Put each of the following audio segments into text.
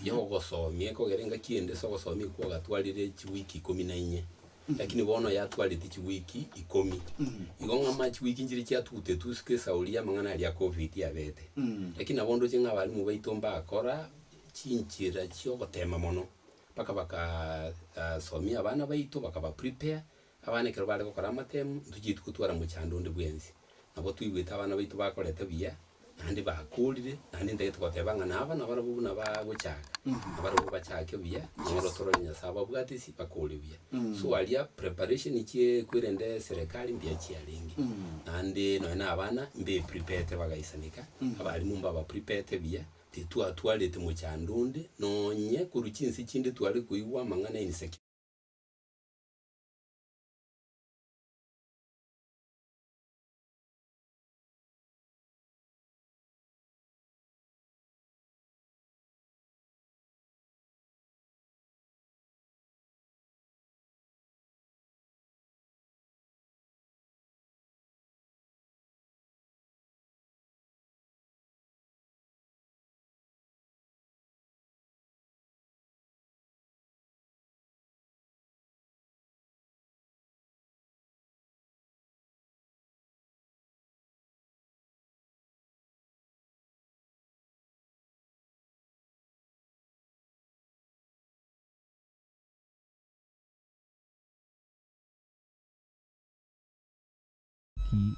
Yogosomia ekogera engaki ende ase ogosomia ekwo kwagatwarire chiwiki ikomi na inye, lakini bono yatwarete chiwiki ikomi. Igo ng'a ama chiwiki nchire chiatugutetwe isiko esauri ya amang'ana aria a covid abete. Lakini nabo ndoche ng'a abalimu baito mbakora chinchera chia ogotema mono, mpaka baka somia abana baito bakaba prepare, abana ekero bare gokora amatemu, ntochieti gotwara mochando onde bwensi. Nabo toigwete abana baito bakorete buya, naende bakorire, naende ntagete goteba ng'a naba nabarabwo buna bagochaka, nabarabwo bachake buya, noro torore Nyasae ababwate ase bakore buya. So aria preparation chie kwerende eserekari mbuya chiarenge, naende nonye na abana mbe preparete bagaisaneka, abalimu mbaba preparete buya, titwatwarete mochando onde, nonye korwa chinse chinde tware koigwa amang'ana insecurity.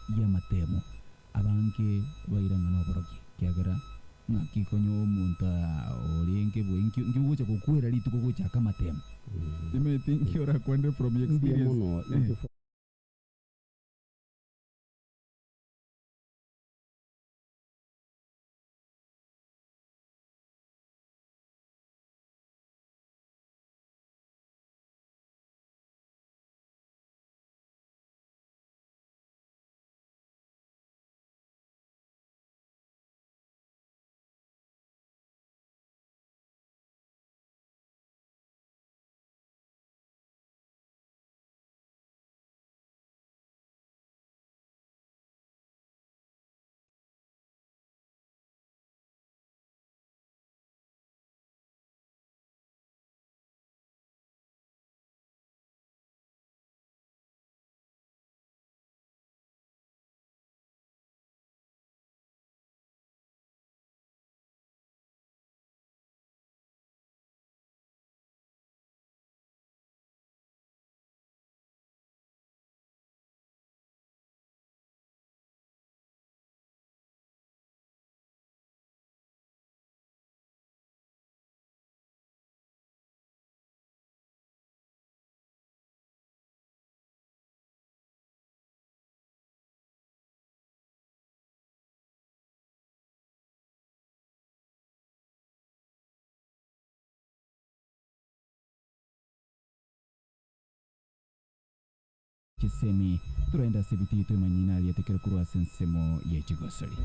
Ki y'amatemo, abange bairang'a noborogi, ekiagera ng'aki konya omonto orenge bwe inki inki ogocha gokwera rituko gochaka amatemo. Timanyeti inki orakwanere from your Mbuya experience. mono Eh. Chisemi, Torende ase ebitii twemanyie nariete kero korwa ase ensemo ye chigosori.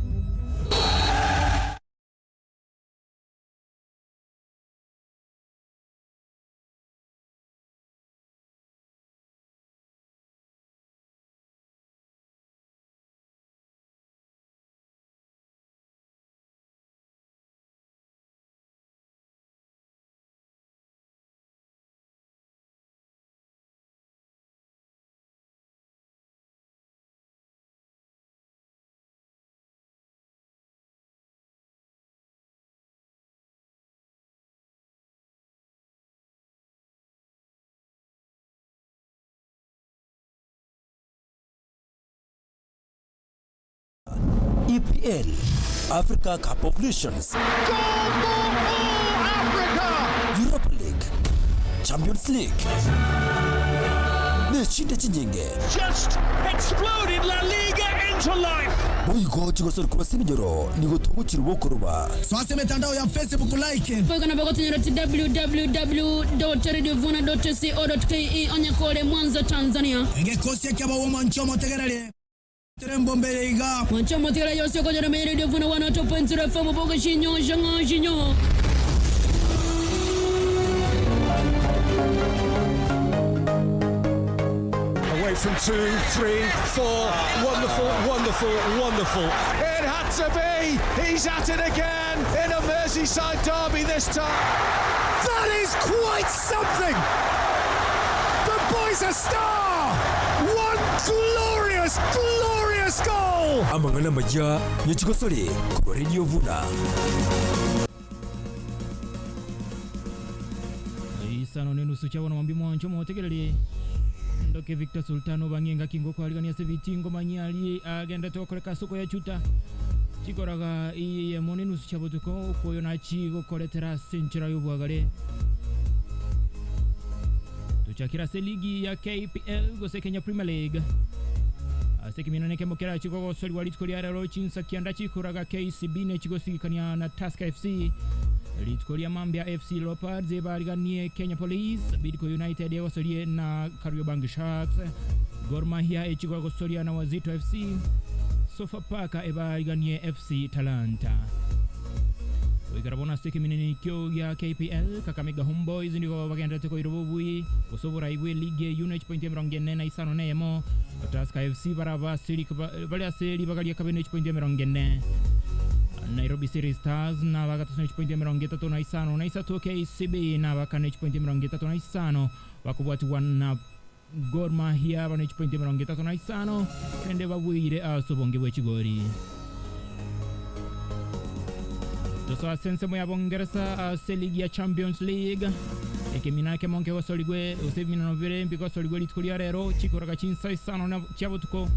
EPL, Africa Cup of Nations, Europa League, Champions League, nechinde chinyinge. Boigo chigosori korwa ase eminyoro nigo togochirwa okoroba. Soa ase emetandao ya Facebook like. Boigo nabo gotonyora www.radiovuna.co.ke onye kore Mwanza Tanzania. Egekosi ekiabao omwanchi omotegereri. Tere mbombe eye iga. Mwanche omotigera yonsi okonyora menye Radio Vuna 102.0 FM boka shinyo shang'o shinyo. Away from. From two, three, four. Wonderful, wonderful, wonderful. It had to be. He's at it again in a Merseyside derby this time. That is quite something. The boy's a star. One glorious, glorious goal. Amang'ana amaya ye chigosori korwa Radio Vuna. Isano nenusu chiabono mambia mwancho motegererie ndoke Victor Sultan obang'e engaki ngokwarigania ase ebitingo manyia aria agendete gokoreka ase okoyachuta chikoraga eyemo nenusu chia botuko okoyo nachi gokoretera ase enchera y'obwagare. Tochakire ase ligi ya KPL gose Kenya Premier League ase ekeminano ekemo kerachi gogosorigwa rituko ria rero chinsa kianda chikoraga KCB nechigosigikania na Tusker FC. Rituko ria mambia AFC Leopards ebariganie Kenya Police, Bidco United egosorie na Kariobangi Sharks, Gor Mahia echigwa gosoria na Wazito FC, Sofapaka ebariganie FC Talanta. Goikera bono ase ekemineni ekio gia KPL, Kakamega Homeboyz nigo bagendererete koira obobui gose oborai bwe ligi eyio ne chipointi emerongo ene na isano na eyemo. Tusker FC baraba ase bare ase ribaga ria kabere ne chipointi emerongo ene. Nairobi City Stars nabagatato ne chipointi emerongo etato na isano na isato, KCB nabakane chipointi emerongo etato na isano, bakobwatigwa na Gor Mahia bane chipointi emerongo etato na isano, korende babweire ase obonge bwe chigori. Tosoa ase ensemo ya Bongeresa ase ligi ya Champions League. Ekemina ekemo nkegosorigwe gose ebiminano bibere mbigosorigwe rituko ria rero chikoraga chinsa isano na chia botuko.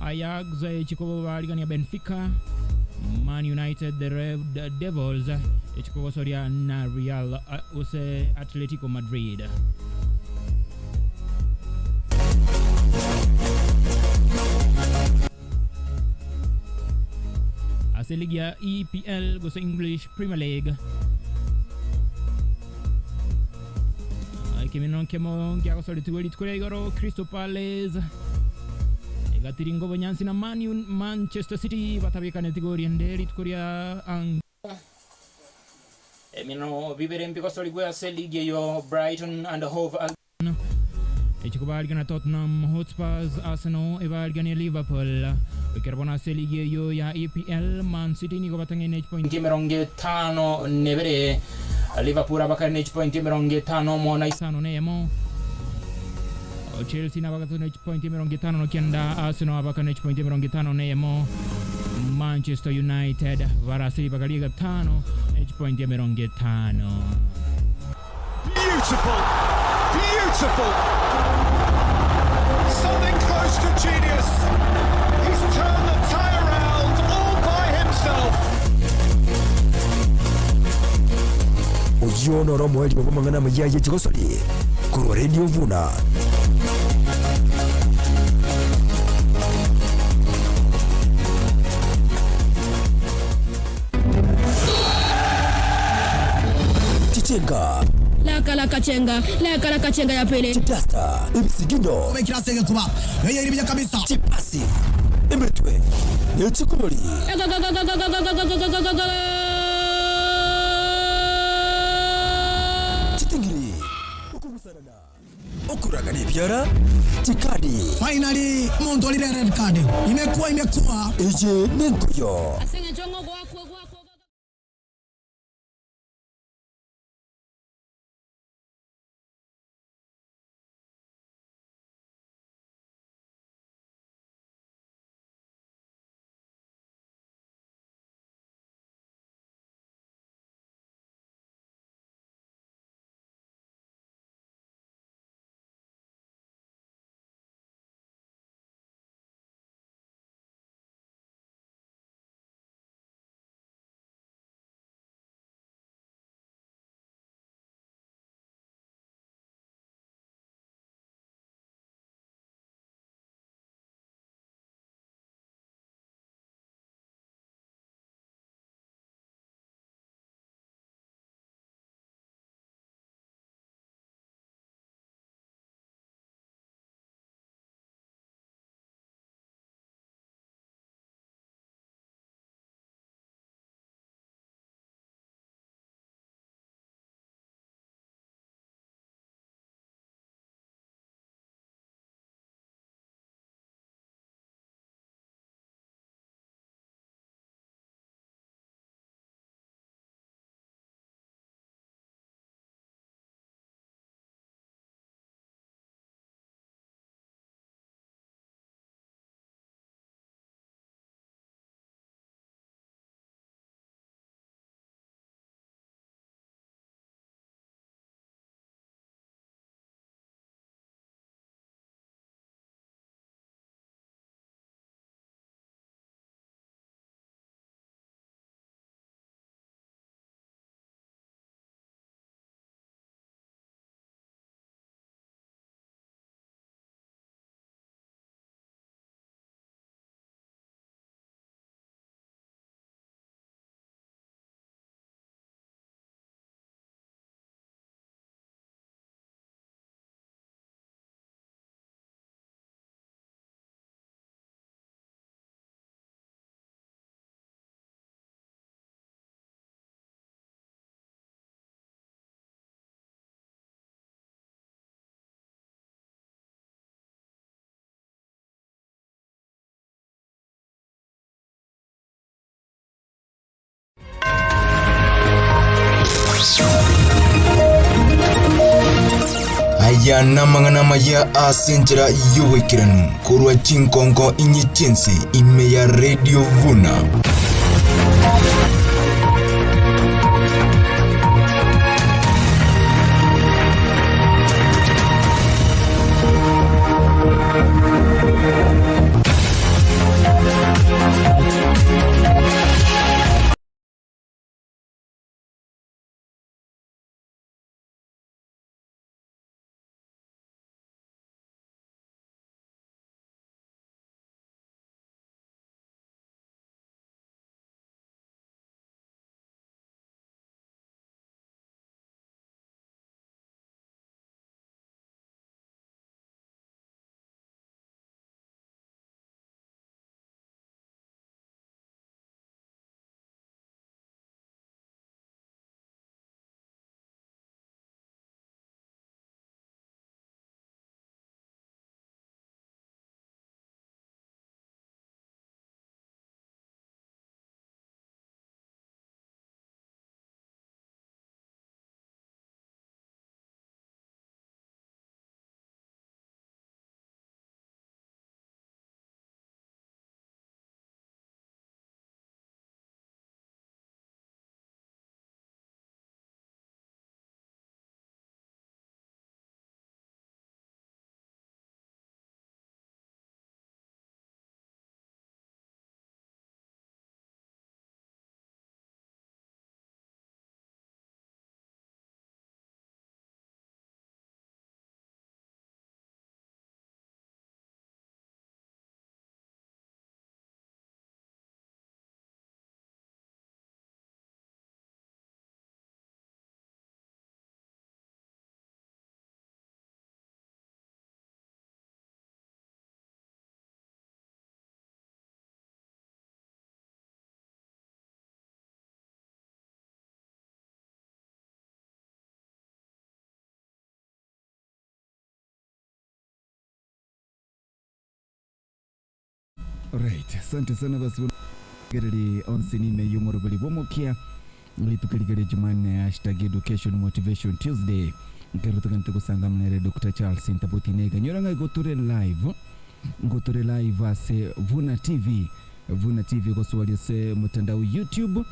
Ajax echikobarigania Benfica, Man United the Red Devils echikogosoria na Real gose Atletico Madrid. Ase ligi ya EPL gose English Premier League Ekeminano nkemo ngiagosoretigwe rituko ria igoro Crystal Palace egatiringa obonyansi na Man U, Manchester City batabekaneti gori ende rituko ria ang. Eminano bibere mbigosorigwe ase ligi eyio Brighton and Hove Albion echikobarigana Tottenham Hotspurs, Arsenal ebariganie Liverpool. Goikera bono ase ligi eyio ya EPL, Man City nigo batang'aine chipointi emerongo etano na ebere, Liverpool abakare ne chipointi emerongo etano omo na isano na eyemo, Chelsea nabagatato ne chipointi emerongo etano na kianda, Arsenal abakare ne chipointi emerongo etano na eyemo, Manchester United bare ase ribaga ria gatano ne chipointi emerongo etano. Beautiful! Beautiful! Something close to genius. He's turned the tie around all by himself. Oyio noro omoerio bw'amang'ana amaya ye chigosori korwa Radio Vuna. Chichenga. Laka laka chenga, laka laka chenga ya pele. Chidasta, ebisigino. Obekire ase egekuba, eyeire buya kabisa. Chipasi, emetwe, ne chikurori. Chitingiri, okogusarana, okoragana ebiara, chikadi. Finally, omonto orire red card. Imekuwa imekuwa. Eye nenkoyo. Aseng'encho ng'o goakwa goakwa. Amaya namang'ana amaya ase enchera y'oboikeranu korwa chinkonko inye chi'ense ime ya Radio Vuna. Right, asante sana basi gereri onse nime yumurubuli bwomokia litukelikele Jumanne hashtag education motivation Tuesday nkero tukanite kusanga mnere Dr. Charles Ntabutinega nyoranga ikoture live ngoture live ase Vuna TV Vuna TV gosuaria ase mutandao YouTube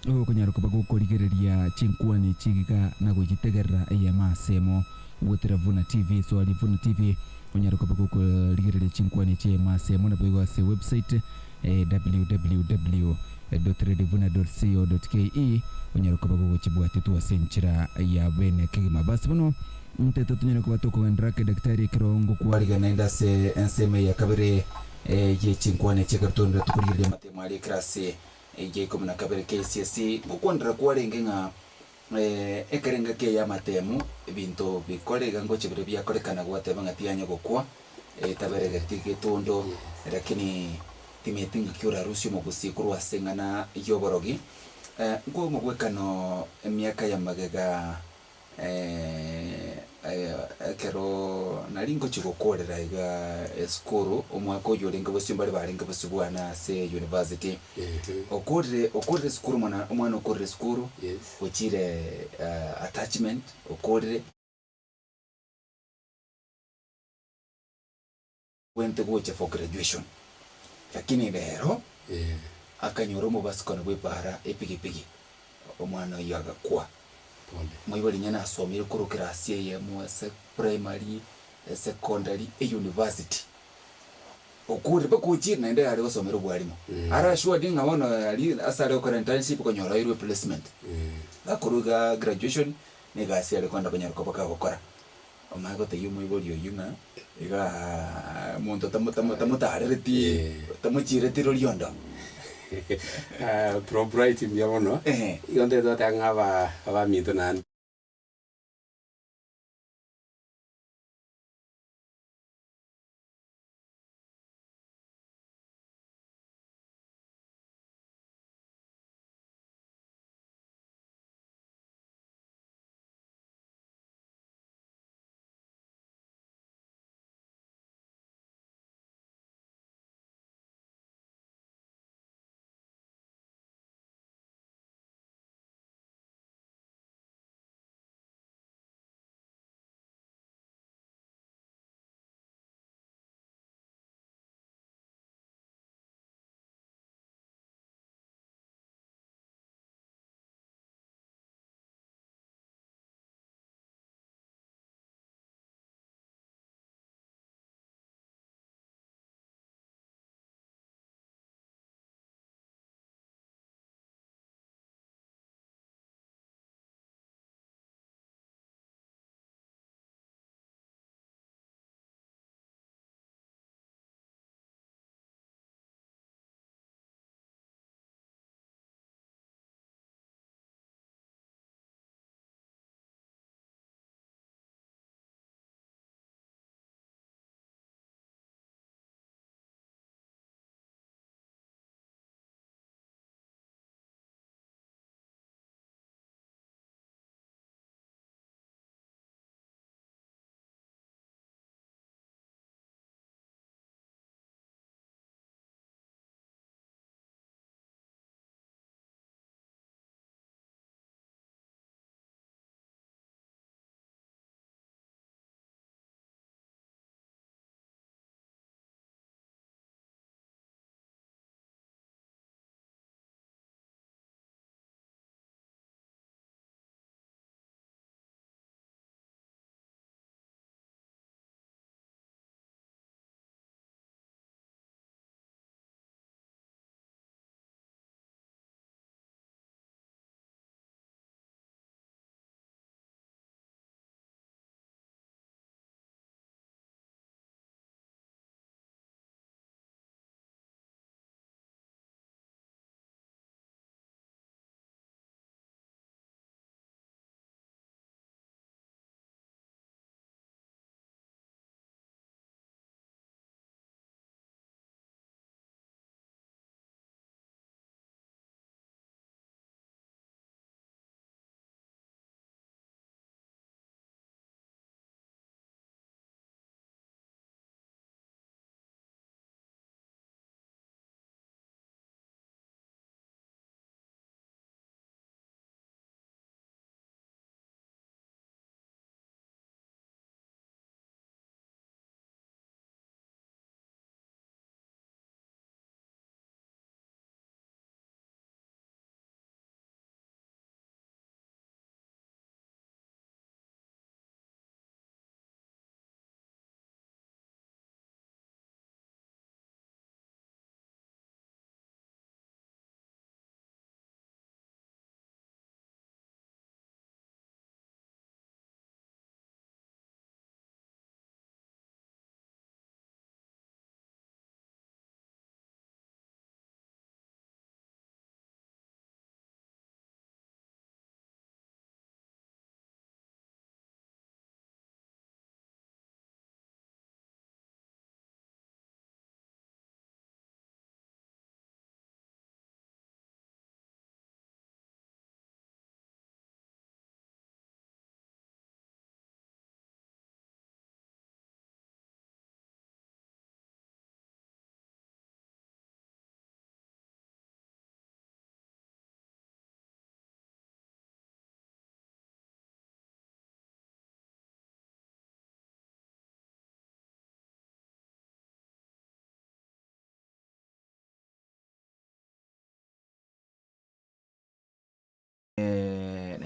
okonyara koba gokorigereria chinkwani chigika na gochitegerera eyemo asemo gotera Vuna TV swari Vuna TV onyare koba gokorigereria chinkwani chiemo asemo nabo igo ase website eh, www.radiovuna.co.ke onyare koba gogochibwati tu ase enchera ya bene kegima basi bono ntete tonyare koba tokogenderera ake daktari ekero ngokwarigana naende ase ensemo eye ya kabere eh, ye chinkwana echi ekero togenderera tokorigereria amatemo aria ekerasi ya ikomi na kabere KCSE ngokwanera kwarenge ng'a Ekero engaki eye y'amatemu, ebinto bikore iga ngochia biria biakorekana gwateba ng'a tiyanya gokwa, taberegeti getondo, lakini timeti ng'aki orarusie omogusii korwa ase eng'ana y'oborogi. Nkwe omogwekano emiaka ya magega ekero nari ngochia gokorera iga esukuru, omwaka oyio orenge bosio mbare barenge bosio bwane ase university. Okorire okorire esukuru omwana omwana okorire esukuru, ochire attachment okorire. Bwente gocha for graduation lakini rero akanyora omobasikano bw'epaara epigipigi omwana oyio agakwa. Moibori nyene asomire korwa class eyemo ase primary, esecondary, euniversity. Okurire mpaka ochire naende are gosomera obwarimu. Are assured ng'a bono aria ase are gokora internship konyora oirwe placement. Gakorwa igaa graduation na egasi are kogenda konyora koba kagokora. Omanye gotebia omoibori oyio ng'a igaa omonto tamotarereti tamochireti roriondo. Bro Bright mbuya mono. Igo ntagete goteba ng'a aba abaminto naende.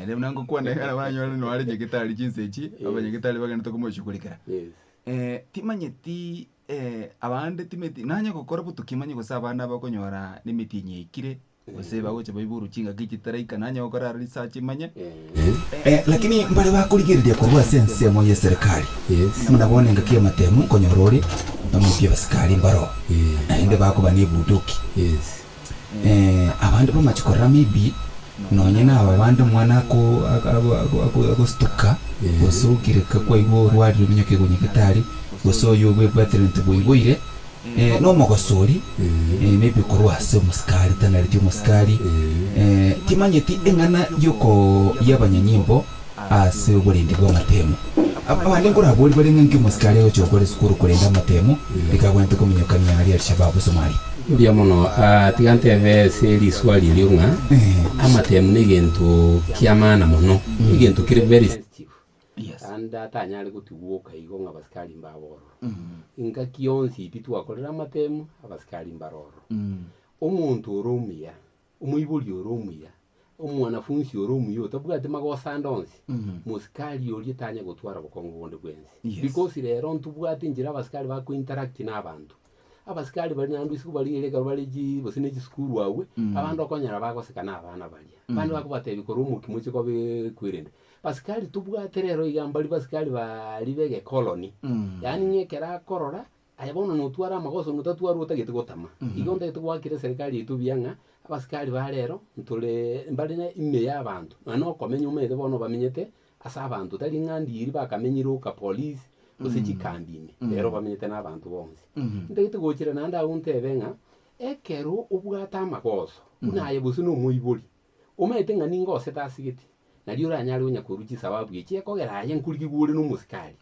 Naende buna ngokwana iga nabo nanyore noare nyagetari chinsa echi, abanyagetari bagenderete komoshughulikera. Yes. Timanyeti abande timeti nanye gokora botuki manye gose abana bakonyora na emetienyi yaikire, gose bagocha baiborwe chingaki chitaraika nanye gokora research manye. Lakini mbare bakorigereria korwa ase ensemo y'eserekari, buna bono engaki y'amatemo nkonyora ore omokia abasikari mbaro, naende bakoba nebunduki. Abande bamache korora maybe nonye naba bande omwana ako agostuka gose okireka kwaigwa orwarire ominyoke nyagetari gose oyo obwebwatererete bwoiboire Nomogosori, maybe korwa ase omosikari tanareti omosikari, timanyeti eng'ana yoko y'abanyanyimbo ase oborendi bw'amatemo. Abande nkorabori bare ng'a nki omosikari agochia gokora esukuru korenda amatemo, rikagwenerete kominyokania aria Al-Shabaab Somalia. Mbuya mono. Tiga ntebe ase riswali erio ng'a amatemo negento kia maana mono, egento kere very sensitive. Naende atanyare gotigwoka igo ng'a abasikari mbabe ororo. Engaki yonsi pi twakorire amatemu, abasikari mbare ororo. Omonto ore omuya, omoibori ore omuya, omwanafunsi ore omuya otabwati magoso ande onsi, mosikari oria tanya gotwara bokong'u bonde bwensi. Because rero ntobwate enchera abasikari bako interact na abanto. Abasikari baria naende isiko barigereria ekero bare chi gose ne chisukuru abwe, abande okonyora bagoseka na abana baria. Abande bakobatebia korwa omokia moche koba ekwerende. Basikari tobwate rero iga mbari basikari baria b'egekoloni, yaani ng'a ekero akorora, aye bono notware amagoso notatware otagete gotama. Igo ntagete goakera eserekari yaito buya ng'a, abasikari ba rero ntore mbare na ime ya abanto, nonya na okomenya omanyete bono bamenyete ase abanto tari ng'a ndiri bakamenyire oka police gose chikambi ime, rero bamenyete na abanto bonsi. Ntagete gochera naende agwo ntebe ng'a, ekero obwate amagoso, buna aye gose na omoibori, Omanyete ng'a ningosete asigete, nario oranyare konya korua chisababu echi ekogera aye nkorigigwa ore nomosikari.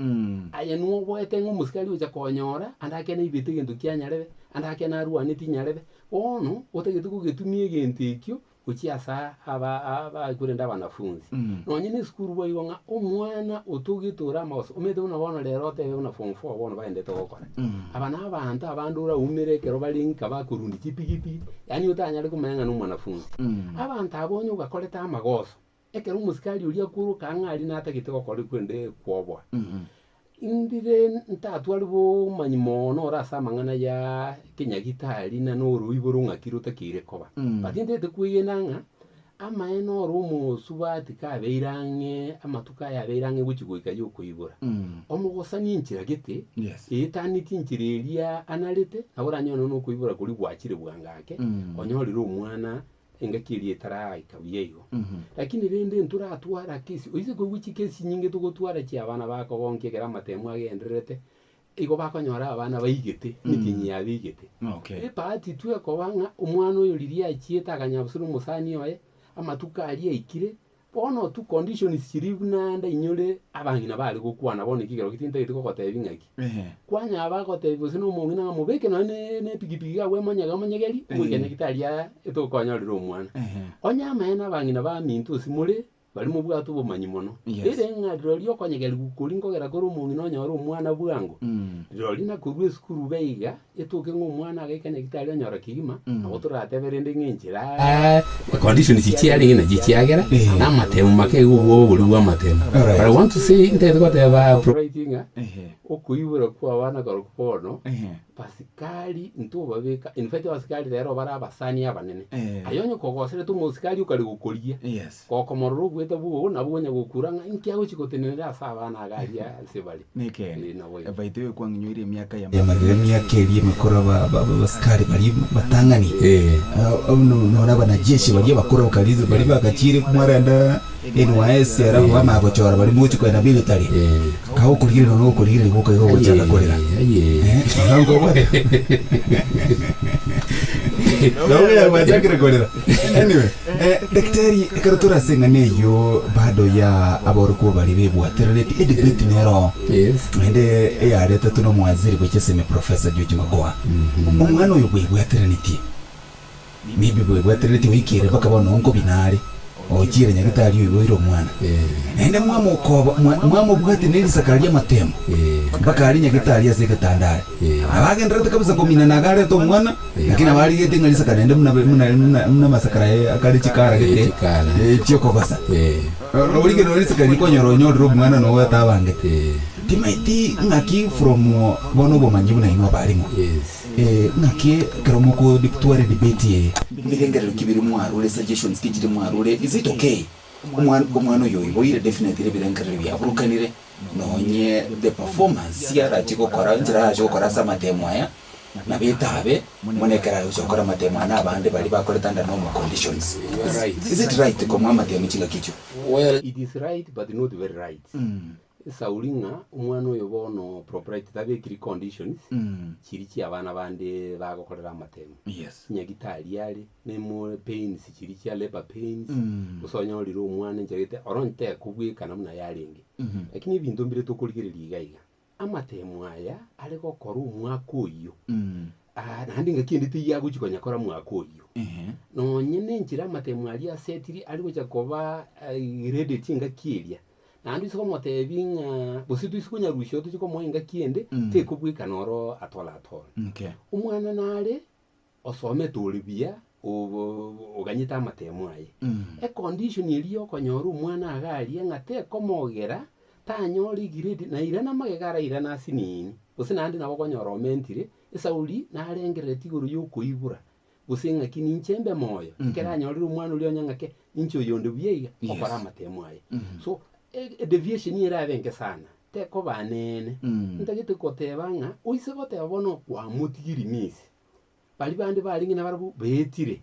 Aye nwoboete ng'a omosikari ocha konyora, ande ake naibete egento kia nyarebe, ande ake narwaneti nyarebe, bono otagete kogetumia egento ekio gochia asa aba aba korende abanafunzi. Nonye na esukuru boigo ng'a omwana otogete ore amagoso, omanyete buna bono rero otebe buna form four bono baendete gokora. Aba na abanto abande oraumere ekero bare nka bakorundia chipigipigi, yaani otanyare komanya ng'a nomwanafunzi. Abanto aba onye ogakorete amagoso, ekero omosikari oria akoroka ang'e aria natagete gokora korende kwoboa. Ndire ntatware bomanyi mono ore ase amang'ana ya kenyagitari na noroiboro ng'aki rotakeire koba. But ntagete kwegena ng'a Amaene ore omosubati kabeire ang'e amatuko aye abeire ang'e gochia goika y'okoibora. Omogosani enchera gete, eetaneti enchera eria anarete, nabo oranyore nonya nokoibora koria gwachire bwango ake, onyorire omwana engaki eria etaraika buya igo. Lakini rende ntoratwara kesi, oise koigwa chikesi chinyinge togotwara chia abana bakogonkia ekero amatemu agendererete, Igo bakonyora abana baigete, emetienyi yabo eigete. Okay. Ebahati tu ekoba ng'a omwana oyo riria achiete akanyabusura omosani oye, amatuko aria aikire, bono tu conditions chiria buna ndainyore abang'ina bare gokwana bono ekio ekero tintagete gogotebia ng'aki. Ehe. Kwanyora bagotebia gose na omong'ina ng'a mobeke nonye ne ne epikipiki iga abwo emonyege omonyegeri, ogoika nyagetari aa etokonyorera omwana. Ehe. Onye amaene abang'ina baminto ase more, Baria mobwate obomanyi mono. Yes. Ere ng'a rirorio okonyegerigwa koria nkogera kore omong'ina onyore omwana bwango, rirorio nakorwa esukuru iga iga, etoke ng'a omwana agaika nyagitari onyora kegima, nabo toratebe rende ng'a enchera conditions chiarenge nachio chiagera, na amatemo make iga obwoba boria bwa amatemo. Alright. But I want to say, ntagete goteba right ng'a, Ehe. okoibora kwa abana korokwo bono, Ehe. Basikari ntobabeka, in fact abasikari rero bare abasani abanene. Eh. Aye onye kogoserete omosikari okare gokorigia, Yes. gokomorora ogoeta bwogo nabo onya gokura ng'a inki agochi gotenenera ase abana iga aria ase bare. Nekeene. Eh, nabo igo. By the way kwang'inyoirie emiaka ya Yamarire emiaka eria emekoro aba- aba- abasikari baria batang'ani Eh. Ah, no- nore abanajeshi baria abakoro bakarizu baria bagachire mwarenda NYS alafu bamanya gochora baria mogochi kogenda military Eh. Kae okorigereria nonya okorigereria goka igo ogochaka korera. Aye. Eh, nkobwate. Nabo gwachakire korera. Anyway, eh, daktari ekero tore ase eng'ana eyio bado ya aborokigwa baria bebwaterereti edebate nero Yes. naende eyaretetwe na omowaziri bwe chisemi Professor George Magoha. Omwana oyo bwebwaterenetie maybe bwebwaterenetie oikeire mpaka bono nkobina are. Ochiire nyagetari oiboire omwana, naende mwamokoba, mwa- mwamobwatia ne risakara ri'amatemo, mpaka aria nyagetari ase egetanda are. Nabo agendererete kabisa kominana agarete omwana, lakini nabo arigete ng'a risakara naende buna buna buna buna amasakara aye akare chikara gete, chikara. chiokogosa. Orige nore risakara riria kwanyora onyorire omwana nogo atabangete. Timaeti ng'aki from bono obomanyi buna inwe abarimo. Ng'aki ekero mokotwara edebate eye. Mbirengerero ki bire mwarure, suggestions ki chire mwarure, is it okay omwana omwana oyo oiboire definitely ebirengerero biaburukanire nonye the performance arache gokora enchera arache gokora ase amatemo aya nabo etabe mono ekero are gocha gokora amatemo aya na abande baria bakorete under normal conditions. You are right. Is it right komoa amatemo chingaki echio? Well, it is right but not very right. Sauli ng'a omwana oyo bono propriety tabekiri conditions chiria chia abana bande bagokorera amatemo. Chinyagitari are, nemo pains chiria chia labour pains, gose onyorire omwana enchera gete oro ntekobwekana buna yarenge. Lakini ebinto mbire tokorigereria iga iga, amatemo aya are gokora omwaka oyio, naende ngaki ende teiyo agochi konyakora mwaka oyio. Nonye na enchera amatemo aria asetiri are gocha koba graded chingaki eria, Naende oise komotebia ng'a gose toise konyarusia oo tochie komoa engaki ende, tekobwekana oro at all at all. Omwana nare osomete ore buya obo oganyete amatemo aye. Econdition eria ya okonyora omwana iga aria ng'a tekomogera tanyore egrade nairana magega arairane asinini, gose naende nabo okonyora omentire, esauri narengerereti igoro ya okoibora. Gose ng'aki ninche mbe moyo, ekero anyorire omwana oria onye ng'ake, inche oyonde buya iga, okore amatemo aye. So, e deviation erabe enke sana, tekoba nene. Ntagete goteba ng'a, oise goteba bono kwamotigirie miss, baria bande barenge nabarabwo baetire,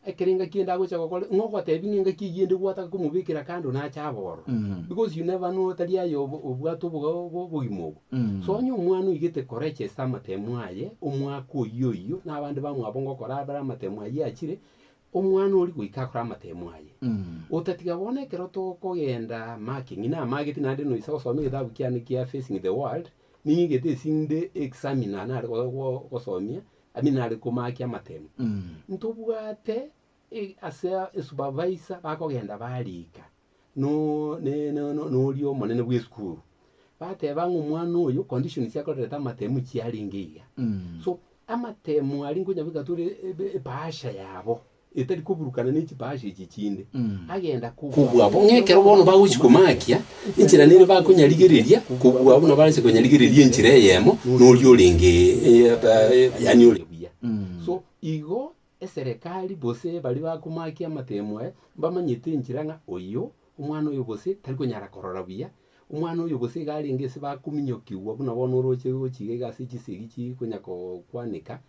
ekero engaki ende agocha gokora, ng'a ogotebi ng'a engaki eyio ende gwataka komobekera kando nache abe ororo. Because you never know tari aye obwate oboga obogima obo. So onye omwana oigete korechesta amatemo aye, omwaka oyio oyio, na abande bamwabo ngokora bare amatemo ayio achire, omwana oria goika akore amatemo aye. Otatiga bono ekero tokogenda marking, namageti naende noisa gosoma egetabu kiane kia facing the world, ning'igete esinde examiner nare gosomia, I mean nare komakia amatemo. Ntobwate ase esupervisor bakogenda barika. no ne no no noria omonene bw'esukuru, bateba ng'a omwana oyo condition chiakorerete amatemu chiarenge iga. So, amatemu aria nkonyabeka tore ebe ebahasha yabo, etari koburukana ne chibahasha echi chinde, agenda kobua bo ng'a ekero bono bagochi komakia, enchera nere bakonyarigereria, kobua buna barase konyarigereria enchera eyemo, noria orenge yaani ore buya. So, igo Eserekari gose baria bakomakia amatemo aya mbamanyete enchera ng'a oyo, omwana oyo gose tari konyara korora buya, omwana oyo gose iga arenge ase bakominyokigwa buna bono oroche gochia iga iga ase chisegi chikonya kokwaneka,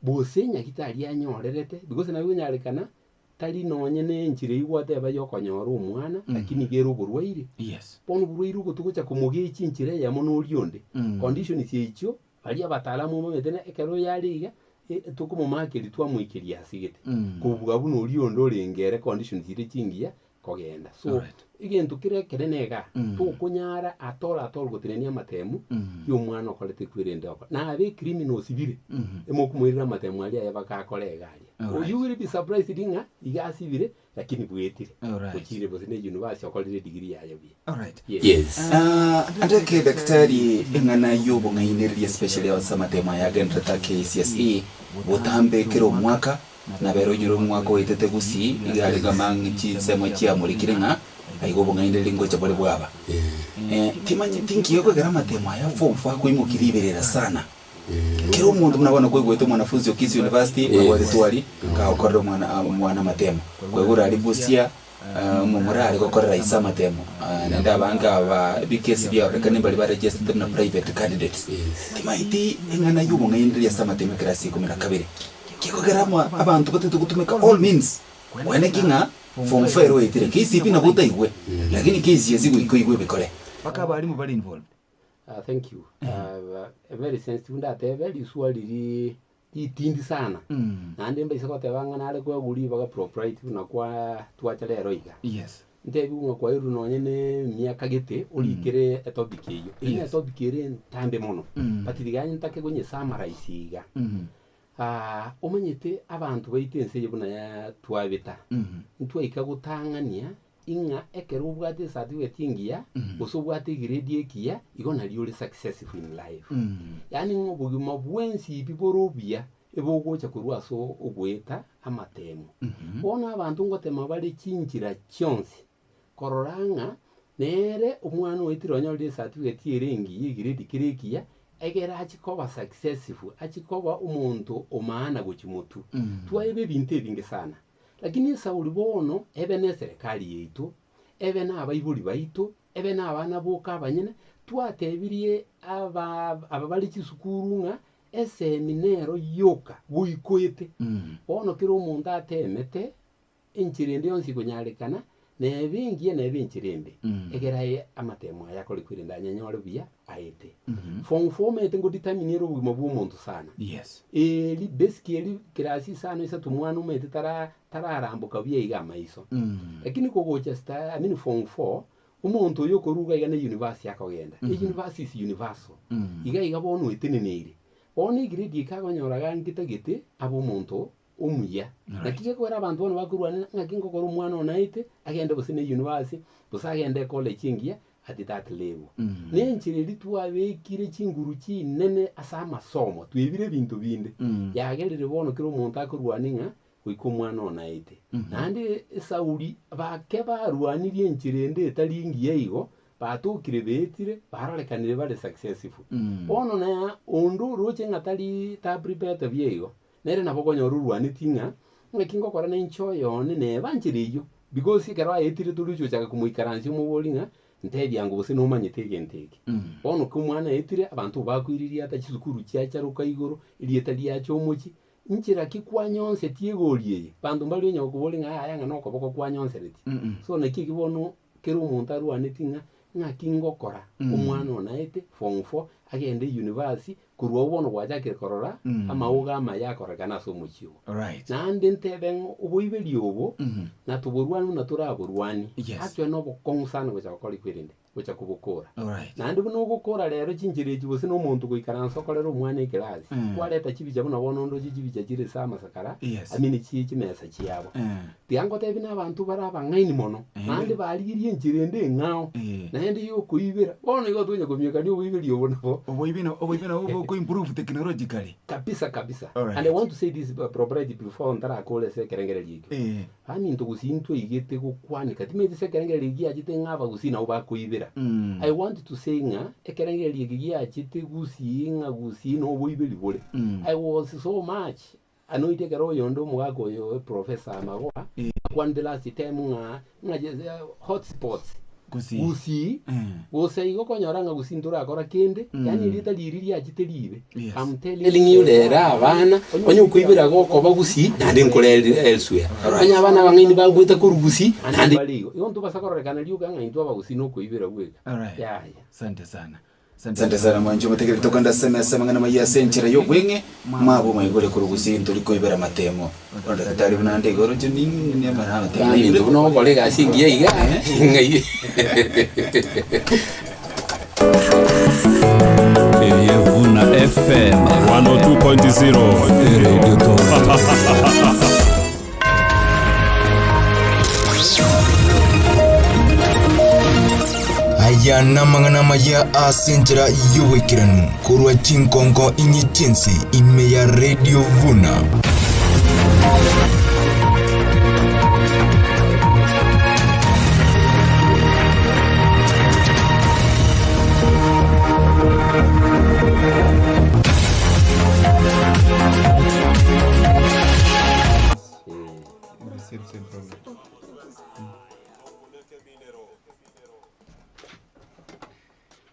gose nyagitari anyorerete, because nabo ekonyarekana tari nonye na enchera eywo gwateba ya okonyora omwana, lakini iga ere oborwaire. Bono oborwaire obo togocha komogechi enchera eyemo na oria onde, conditions echio. Baria abataalamu bamanyete ng'a ekero oyo are iga, tokomomakeria twamoikeria ase gete, kobua buna oria onde orenge ere conditions chiria chingiya kogenda. So, egento kere ekenene igaa, tokonyara at all at all gotenenia amatemu ya omwana okorete ekwerende oko. Nabe ecriminal osibire, emokomoirera amatemu aria aye bakakora iga aria. You will be surprised ng'a iga asibire, Lakini bwetire, Alright. ochire gose ne university okorire edegree yaye buya. Alright. Yes. Ah, andeke daktari eng'ana y'obong'ainereria especially ase amatemo aya agenderete a KCSE botambe kera omwaka nabere onyore omwaka oetete gusii iga are kama ng'a chinsemo chiamorikire ng'a aiga obong'ainereria ngocha bore bwaba. Eh, timanyeti nkiya kwegera amatemo aya form four akoimokia riberera sana. Kera omonto buna bono koigwete omwanafunzi o Kisii University babwate twari kagokorera omwana omwana amatemo. Koigure aria Busia omomura are gokorera ise amatemo naende abange aba ebikesi biarorekane mbari baregestete buna private candidates. Timaeti eng'ana ya obong'aini riria ase amatemo ekerasi ya ikomi na kabere. Gekogera ama abanto batagete gotumeka all means koeneki ng'a form four ere oetire KCPE nabo otaigwe lakini KCSE goika oigwe ebikore. Mpaka abalimu bare involved. Thank you. Very sensitive ndatebe riswa riri ritindi sana. Naende mbaise goteba ng'a nare koegwa ribaga propriety buna kwa twacha rero iga. Yes. Ntebiwe ng'a kwairwe nonye na emiaka gete orikere etopic eyio. Eyio ne etopic ere entambe mono. But tiga ntake konye summarize iga. Omanyete abanto baito ense eye buna twabeta, ntwaika gotang'ania ing'a ekero obwate ecertificate engiya, gose obwate egrade ekiya, igo nario ore successful in life. Yaani ng'a obogima bwensi pi bore obuya, ebogocha korwa ase ogoeta amatemo. Bono abanto ngotema bare chinchera chionsi, korora ng'a nere omwana oetire onyorire ecertificate ere engiya, egrade kere ekiya, egere achie koba successful, achie koba omonto o maana gochia motwe. Twaeba ebinto ebinge sana. Lakini esauri bono ebe ne eserekari yaito, ebe na abaibori baito, ebe na abana boka abanyene, twatebirie aba aba bare chisukuru ng'a esemi nero yoka goikoete. Bono kera omonto atemete enchera ende yonsi ekonyarekana, nebe engiya nebe enchera embe, egere aye amatemo aya akore kwerende anyanyore buya aete. Form four omanyete ngo determine ere obogima bwa omonto sana. Yes. Eri basic eri class isano isato mwana omanyete tara tararamboka buya iga amaiso. Lakini kogocha sta I mean form four, omonto oyo okoruga iga ne university akogenda. E university is universal. Iga iga bono oeteneneire. Bono egrade eke akonyora iga ngetagete abe omonto omuya. Naki gekogera abanto bono bakorwana ng'aki ngokora omwana one aete, agende gose ne university, gose agende ecollege engiya at that level. Ne enchera eria twabekire chinguru chinene ase amasomo, twebire ebinto binde, yagerire bono kera omonto akorwania ng'a goika omwana one aete. Naende esauri bake barwanirie enchera ende etari engiya igo, batokire beetire, barorekanire bare successful. Bono na onde oroche ng'a tari taprepete buya igo, Nere nabo okonyora orwanetie ng'a, ng'aki ngokora nainche oyone neba nchera eyio, because ekero aetire tori gochi gochaka komoikaransia omoborie ng'a, ntebia ango gose nomanyete egento eke. Bono ka omwana aetire, abanto bakoiriria ata chisukuru chiacharoka igoro, erieta riacha omochie, nchera ki kwanyonsetie egori eye? Banto mbari onye gokoboria ng'a yaya ng'a nokoboko kwanyonseretie. So naki eki bono Kera omonto arwaneti ng'a ng'aki ngokora omwana one aete form four agende university korwa abwo bono gwachakire korora amaoga amaya akorekana ase omochie obo. Right. Naende ntebe ng'a oboiberi obo natoborwani buna toraborwani Yes. actually nobokong'u sana gocha gokora ekwerende gocha kobokora. Alright. Naende buna ogokora rero chinchera echi gose na omonto goikaransa okorere omwana ekerasi kwareta chibicha buna bono ndoche chibicha chire ase amasakara Yes. I mean chie chimesa chiabo. Tiga ngotebie nabanto bare abang'aini mono, naende barigirie enchera ende eng'ao, naende y'okoibera. Bono igo tonya komiekania oboiberi obo nabo. Oboibi na oboibi nabo boko improve technologically. Kabisa kabisa. Alright. And I want to say this propriety before ntarakore ase ekerengererio ekio. Eh. Baminto gusii ntwaigete gokwaneka, timanyeti ase ekerengererio giachete ng'a abagusii nabo bakoibera. I want to say ng'a ekerengererio eke giachete gusii ng'a gusii noboiberi bore. I was so much Anointi ekero oyonde omogaka oyo Professor Magoha akwanete last term ng'a ng'a hot spots Gusii. Gusii gose igo okonyora ng'a Gusii ntorakora kende yaani erieta riria riachete ribe. Yes. I'm telling you rero abana onye okoibera gokoba Gusii naende nkore elsewhere. Onye abana abang'aini bagwete korwa Gusii naende bare igo. Igo ntobasa kororekana rioka ng'a intwe Abagusii nokoibera bweka. Alright. Yaya. Asante sana. Asante sana mwanche omotegereri tokende ase emesa amang'ana amayia ase enchera y'obweng'e mwabo mwaigure korwa gose ntori koibera amatemo. Bono daktari buna ande igoro inche ning'e amatemo Yaani naigure. buna ogokora egasi engiya iga ng'ai. Eye Vuna FM 102.0 Radio Toronto. Aya namang'ana amaya ase enchera y'oboikeranu korwa chinkonko inye chi'ense ime ya Radio Vuna.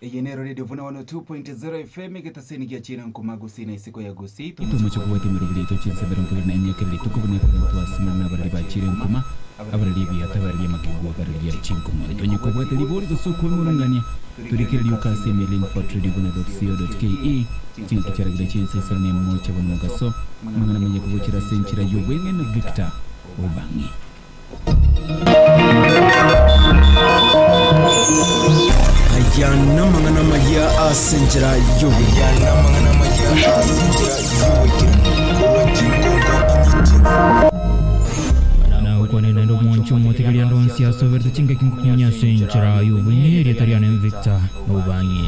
Eye nero Radio Vuna 102.0 FM egetaseni gia china nkoma Gusii na isiko ya Gusii. Tomoche kobwata emeroberi yaito chinsa 24 kera rituko buna ekorentwa ase more nabareri ba chire nkoma, abareri ebiato, abareri amakegwa, abareri chinkoma. Tonye kobwata ribori gose okwemurungania, torikere rioka ase email info@radiovuna.co.ke. Chingaki chiaragire chinsa isano na emo chia bono mogaso, amang'ana manye kogochera ase enchera y'obweng'e na Victor Obang'i. Aya namang'ana amaya ase enchera y'obuya. Aya namang'ana amaya ase enchera y'oboikeranu. Korwa chingongo inye chinse. Nagokwanera naende omwanchi omotegeria ande onsi asoberete chingaki nkokumanya ase enchera y'obong'e erieta riane Victor Obang'e.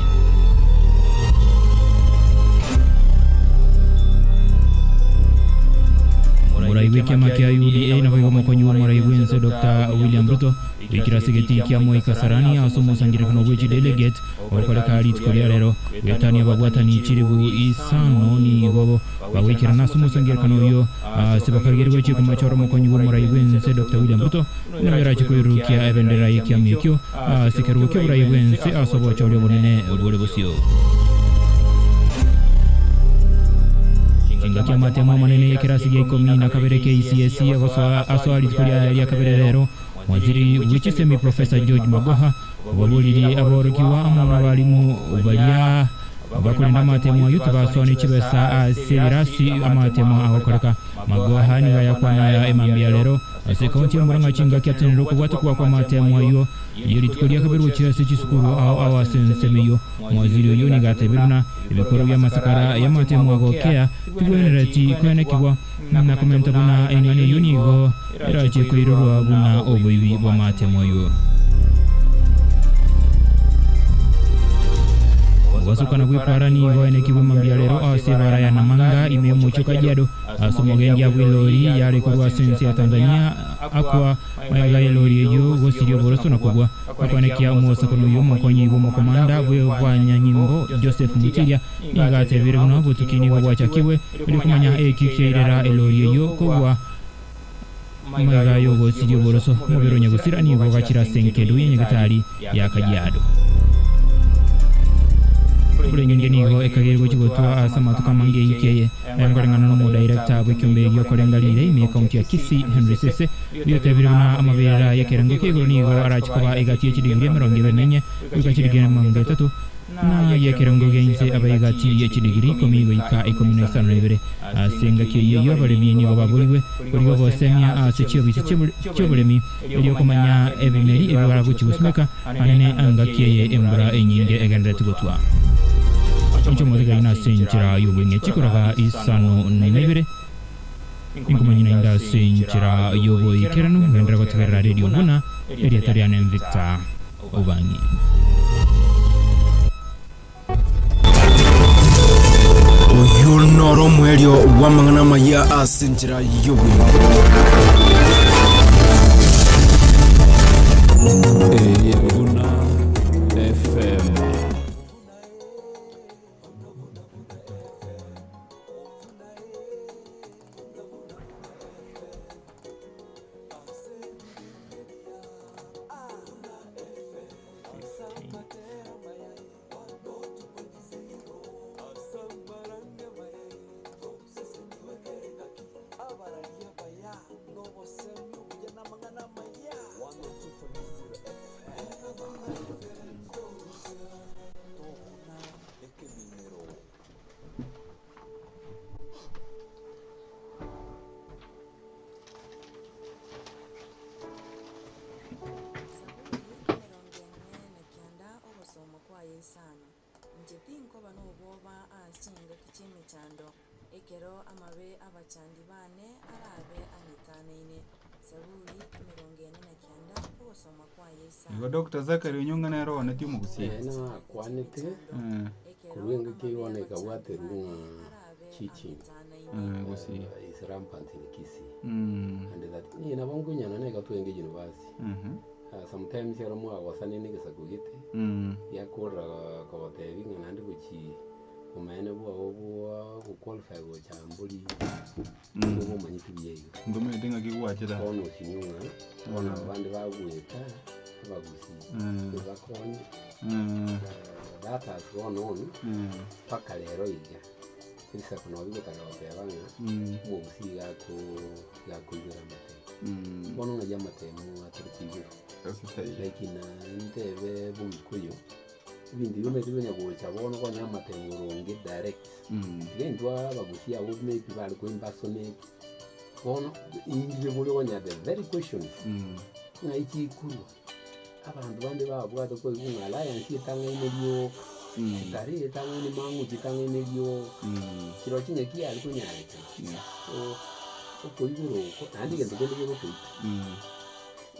Omorai bw'ekiama kia UDA naboigo omokonyi bw'omorai bw'ense Doctor William Ruto oikire ase egetii kia Moi Kasarani ase omosangererekano bwe chidelegate ogokoreka rituko ria rero goetania ababwatani chilifu isano nigo bagoikerana ase omosangererekano oyio ase bakarigerigwe chikomochora omokonyi bw'omorai bw'ense Doctor William Ruto buna oyoroche koirurukia ebendera y'ekiama ekio ase ekerogo ki'oborai bw'ense ase obochori obonene bore bosio. Chingaki amatemo amanene y'ekerasi gia ikomi na kabere KCSE agosoa asoa rituko riaye ria kabere rero, Waziri bwe chisemi Professor George Magoha obaboririe aborokigwa amo nabarimu baria bakorenda amatemo ayio tibasoa ne chibesa ase ebirasi amatemo agokoreka. Magoha nigo ayakwana aya emambia rero ase ekaunti ya Murang'a chingaki atenenire okobwatekwa kw'amatemo ayio ye rituko ria kabere gochia ase chisukuru ao ao ase ensemo eyio. Omowaziri oyio nigo atebire buna ebikoro bi'amasakara y'amatemo agokea tibwenereti koenekigwa na komenta buna eng'ana eyio nigo erache koirorwa buna oboibi bw'amatemo ayio. Ogosokana gw'epaara nigo enekigwe mambia rero ase ebaara ya Namanga ime y'omochie o Kajiado ase omogendia bw'elori yare korwa ase ense ya Tanzania akwa magega y'elori eyio gosiria oboroso na kogwa. Akwanekia omosakano oyio omokonyi bw'omokomanda bw'abanyanyimbo Joseph Mutiria nigo atebire buna obotuki nigo bwachakigwe erio komanya eki kiairera elori eyio kogwa magega y'ogosiria oboroso. Omobere o nyagusira nigo ogachire ase enkedu y'enyagetari ya Kajiado. Embura enyinge nigo ekageire gochia gotwa ase amatuko amange ewiki eye. Aya nkoreng'ana n'omodirector bw'ekiombe gi'okorenga riire ime y'ekaunti ya Kisii, Henry Sese, oyotebire buna amaberera y'ekerengo kia igoro nigo arache koba egati ye chidigiri emerongo ebere na inye goika chidigiri emerongo etato, na ay'ekerengo gia inse abe egati ye chidigiri ikomi goika ikomi na isano na ibere. Ase engaki eyio eyio abaremi nigo baborigwe korigia obosemia ase chiobisi chi'oboremi, erio komanya ebimeri ebi baragochia gosimeka, anene engaki eye embura enyinge egendererete gotwa. Inche omotigayi nase enchera y'obweng'e chikoraga isano na ibere, inkomanyia naende ase enchera y'oboikeranu, ngenderere gotegerera Radio buna erieta riane Victor Obangi. Oyio noro omoerio bw'amang'ana amaya ase enchera y'obweng'e. Eye Buna FM. Zaburi emerongo ene na kianda ogosoma kwaye isano. Inche tinkoba nobwoba ase chingaki chi'emechando, ekero amabe 'abachandi baane arabe ang'etanaine. Zaburi emerongo ene na kianda ogosoma kwaye isano. Igo Doctor Zachary Onyonga nere oonetie omogusii. Eh, nakwanete korwa engaki eyio bono ekabwaterwa ng'a cheating Gusii. is rampant in Kisii and that niye nabo nkonyana na iga twenge university sometimes ero mwagosania na egesaku gete giakorera kogotebi ng'a naende gochi omaene bwao bwa goqualify gocha mbori nigo omanyete buya iga. Ntomanyete ng'aki gwachete aa. Bono osinye ng'a bono abande bagoeta abagusii ebakonye that has gone on mpaka rero iga ebisaku nabo bigotaka goteba ng'a omogusii iga ako iga akoigwera amatemo. Bono ng'ai amatemo atari koigwerwa like na ntebe bogikuyu ebinto ebio omanyete bionya gocha bono konya amatemo oronge direct. Tiga intwe abagusii abwo maybe bare ko impersonate bono inche bori okonya the very questions ng'ai chikorwa abanto bande babwate koigwa ng'a alliance etang'aine rioka. Starehe etang'aini mang'uche etang'aini eriogo, chiroo chinyaki yare konyarekana. So, okoigora oko, naende egento kende kegotoita,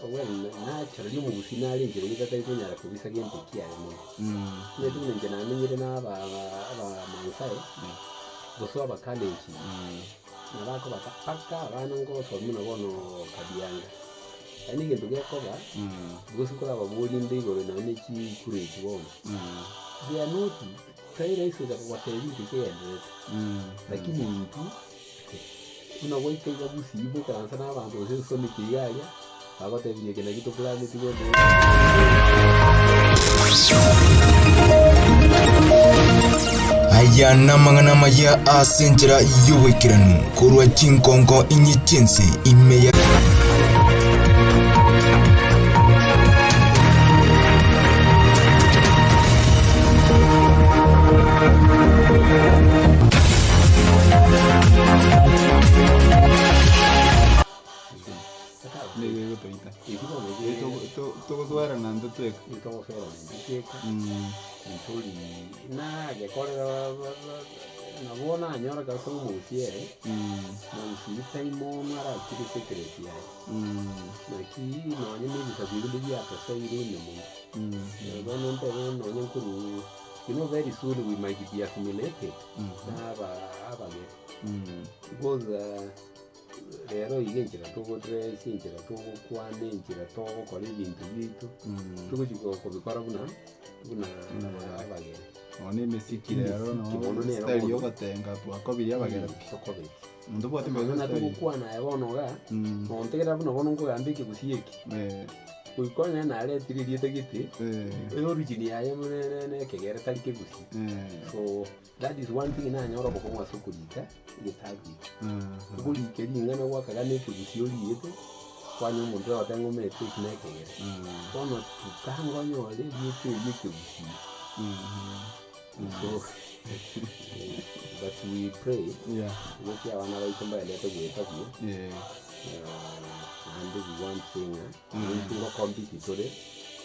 obwenerete naturally omogusii nare enchera gete atari konyara kobisa gento kiaye mono. Omanyete buna inche namenyire na aba abamaasai, gose abakalenjin, nabo akobata mpaka abana ngosomia buna bono kabianga. Yaani egento gekoba, gose nkorababorie inde igoro nonye ne chikura echi bono, they are not tari rahisi gocha kogotebia inki kegendererete, lakini intwe buna gwaika iga gusii moikaranse na abanto gose nsomeke iga aria, bagotebirie eke naki toplaneti gocha. Aya namang'ana amaya ase enchera y'oboikeranu korwa chinkongo inye chi'ense ime ya. Nigo egotoita. Togosoerana intwe tweka. Togosoerana intwe tweka. Ntori nagekorera nabo nanyora kabisa ng'a omogusii ere, omogusii tai mono arakire secret yaye. Naki nonye na ebisaku ebinde biatosoire ime mono. Bono ntebe nonye nkorwa you know very soon we might be assimilated na aba abagere. Because Rero iga enchera togodress, enchera togokwana, enchera togokora ebinto biaito, togochi kobikora buna buna abagere. Nonya na emesiki rero Emesiki mono no nero style bono. ya ogotenga twakobirie abagere pi. Tokobeti. Monto obwate Amang'ana style. togokwana aya bono iga, nontegerera buna bono nkogamba ekegusii eke, goika onye naretire erieta gete, origin yaye ne ekegere tari kegusii. So. That is one thing nanyora obokong'u ase okorika egetabu eke. Okorika ring'ana gwakagana ekegusii oriete, kwanyora omonto ogoteba ng'a omanyete eki na ekegere. Bono tuka onyore erieta erio ekegusii. So, but we pray, gokia abana baito mbaenderete goeta buya, naende we want say ng'a, intwe ngocompete tore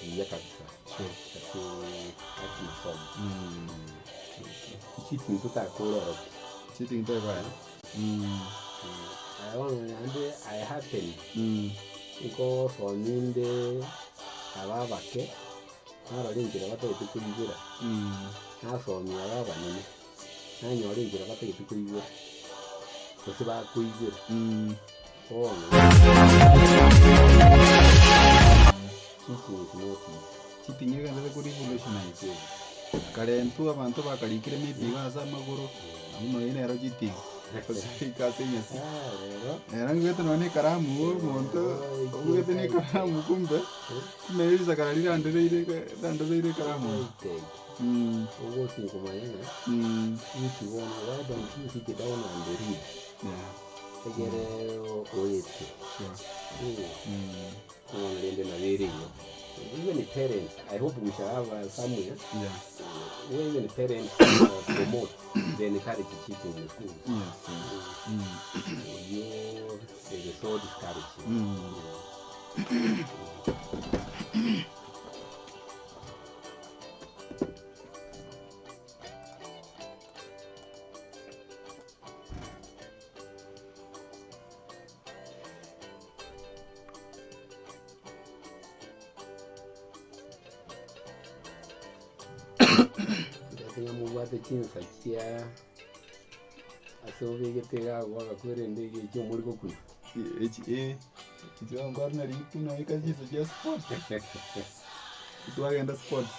buya kabisa. Ase ase masomo. Cheating totakore oro pi. Cheating toekora? Aya bono naende I happen nkosomia inde aba abake, narora enchera batagete koigwera, nasomia aba abanene, nanyora enchera batagete koigwera, gose bakoigwera, bono cheating is not easy. Cheating egenderete ko revolutionize kare intwe abanto bakarikire maybe iga ase amagoro, abwo nonya nero cheating, gose rika ase enyasi. Ero ngwete nonya na ekaramu omonto obwate na ekaramu kumbe, kumbe risakara rirandereire rirandereire ekaramu. Ogochi komanya ng'a inki bono why don't you sit down and read egere oete. Bono rende nabo ere igo. Even parents, I hope we shall have somewhere where even parents promote they encourage cheating in schools. Oyio it is so discouraging. Ndete ng'a mobwate chinsa chia ase obegete iga agwo erende iga echi omori gokuna. Echi eh, echi bono nkware nari rikuna eka chinsa chia sports, twagenda sports.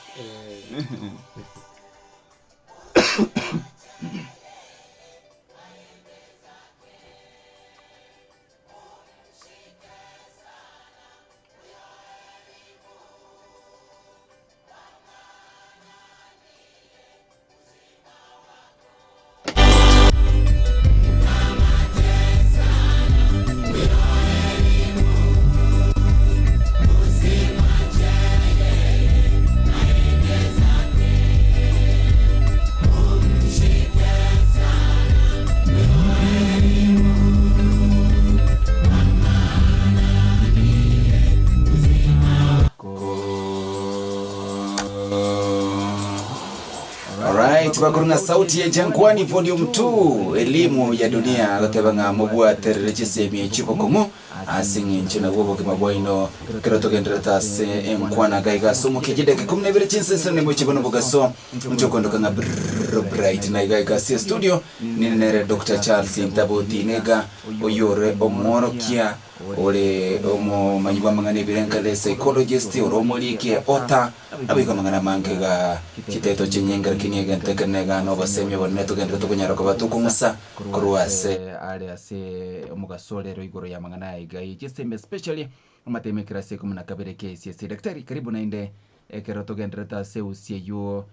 Bright bakorwa ng'a sauti ya Jangwani volume 2 elimu ya dunia agoteba ng'a mobwaterere chisemi echio bokong'u ase eng'encho nabwo obogima bwaino ekero togendererete ase enkwana iga iga ase omokia chidakika ikomi na ibere chinsesero na imoche bono bogaso inche okondoka ng'a Brrrr Bright na iga iga ase estudio ninde nere Doctor Charles Ntaboti niga oyore omworokia Ore omomanyi bw'amang'ana ebirengereri, psychologist, ore omoriki, author, naboigo amang'ana amange iga chiteto chinyinge lakini egento ekenene iga nobosemi obonene togenderete konyara koba tokong'usa korwa ase are ase omogaso rero igoro y'amang'ana aya iga ye chisemi especially amatemo ekerasi ya ikomi na kabere KCSE. Daktari karibu naende ekero togendererete ase eusi eywo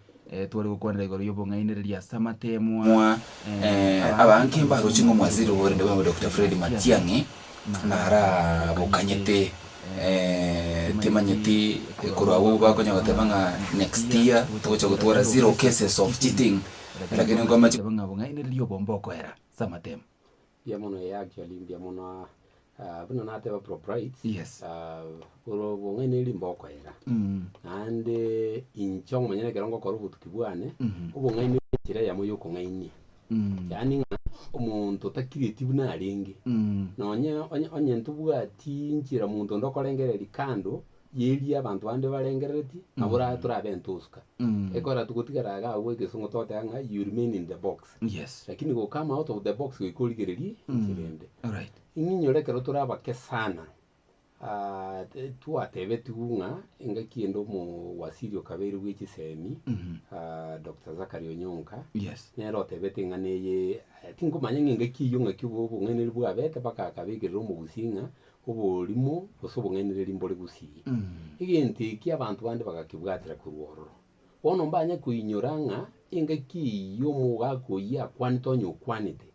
tware gokwanera igoro y'obong'ainereria ase amatemwa. Abange mbaroche ng'a omwaziri oborende bwabo Doctor Fred Matiang'i narabokanyete timanyeti korwa abwo bakonya goteba ng'a next year togocha gotwara zero cases of cheating lakini nkomache ng'a obong'ainereria obo mbokoera ase amatemo. Mbuya mono eh actually mbuya mono ah, buna nateba proprites Yes. ah, oro obong'aini rimbe okoera naende inche omonyene ekero ngokora obotuki bwane, obong'aini enchera eyemo ya okong'ainia. Yaani ng'a omonto otakireti buna arenge, nonye onye onye ntobwati nchera monto onde okorengereria kando, yeria abanto bande barengereretie, nabo ora torabe entosuka. Ekero togotigara iga abwo egesongo togoteba ng'a you remain in the box. Yes. Lakini go come out of the box goika origererie enchera ende. Alright. Ing'inyore ekero tore abake sana, twatebetigwe ng'a engaki ende omowasiri okabeire bwe chisemi, Doctor Zachary Onyonka, Yes. nere otebete ng'a neye tinkomanya ng'a engaki eyio ng'aki obo obong'aineri bwabete mpaka akabekerera omogusii ng'a oborimo gose obong'ainereria mbore gusii. Egento eki abanto bande bagakebwatera korwa ororo. Bono mbanye koinyora ng'a engaki eyio omogaka oyio akwanete onye okwanete,